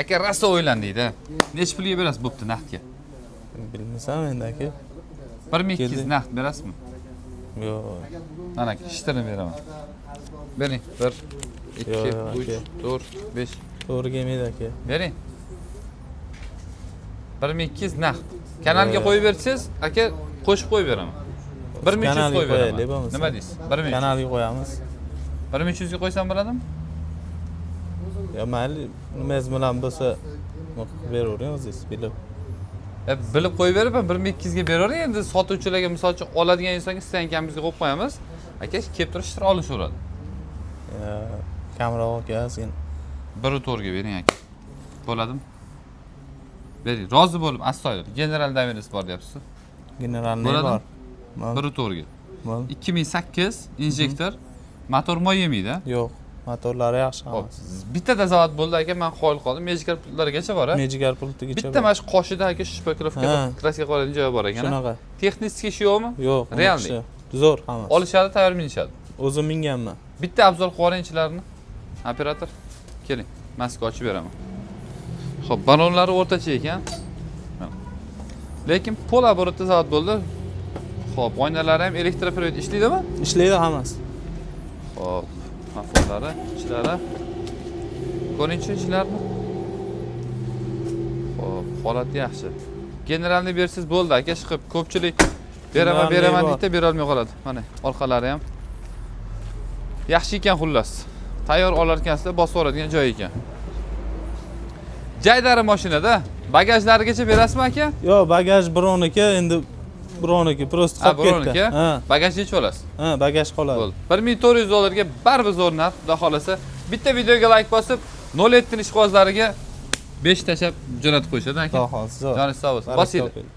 Aka, rosa o'ylandikda. Nechi pulga berasiz, bo'pti, naqdga? Bilmasam endi, aka. 1200. Keldi. Naqd berasizmi? Yo'q. Mana aka, shitirini beraman. Bering. Bir, ikki, Yo'q, uch, aka. to'rt, besh. To'g'ri kelmaydi, aka. Bering. 1200 naqd. Kanalga Yo'q. qo'yib bersangiz, aka, qo'shib qo'yib beraman. 1300 Kanalga qo'yib qo'yaylik beraman. bo'lmasa. Nima deysiz? 1300. Kanalga qo'yamiz. 1300 ga qo'ysam bo'ladimi? Yo, mayli, nimangiz bilan bo'lsa, nima qilib beravering o'zingiz bilib. Bilib qo'yib berib, 1200 ga beravering. Endi sotuvchilarga, misol uchun, oladigan insonga sizdan kamimizga qo'yib qo'yamiz. Aka, kelib turib shtir olishaveradi. Yo, kamroq, aka, ozgina. Bir to'rtga bering, aka. Bo'ladimi? Bering, rozi bo'lib, astoydil. General доверенность bor deyapsiz. Generalniy Bo'ladimi? bor. Bo'ldi. Bir to'rtga. Bo'ldi. 2008, injektor. Motor moy yemaydi. Yo'q, motorlari yaxshi Xo'p, hammasi. bittada zavod bo'ldi, aka, men qoyil qoldim. Mejigar pultlargacha bor, a? Mejigar pultigacha Bitta bor. mana shu qoshida, aka, шпаклёвка, краска qiladigan joyi bor ekan, a? Shunaqa. Texnik ishi yo'qmi? Yo'q, Реальный. yaxshi. Zo'r hammasi. Olishadi, tayyor minishadi. O'zim minganman. Bitta обзор qilib yuboring ichilarini. Operator, keling, man sizga ochib beraman. Xo'p, ballonlari o'rtacha ekan. Mana. Lekin пол оборот da zavod bo'ldi. Xo'p, oynalari ham электропривод ishlaydimi? Ishlaydi hammasi. Xo'p, motorlari, ichlari. Ko'ringchi ichlarni. Xo'p, holati yaxshi. Generalni bersangiz bo'ldi, aka, chiqib ko'pchilik beraman, Generalniy beraman bor. deydi, berolmay qoladi. Mana orqalari ham yaxshi ekan xullas. Tayyor olar ekansizlar, bosib yuboradigan joyi ekan. Jaydari mashinada. Bagajlarigacha berasizmi, aka? Yo'q, bagaj birovniki, endi birovniki просто Ha, qolib ketdi. birovniki. Ha, Bagaj necha olasiz? ha, bagaj qoladi. Bo'ldi. 1400 dollarga baribir zo'r narx, xudo xohlasa. Bitta videoga like bosib, 07 ishqibozlariga 5 tashlab jo'natib qo'yishadi, aka. Xudo xohlasa, zo'r. Joningiz sog' bo'lsin. Baraka Bosinglar. toping.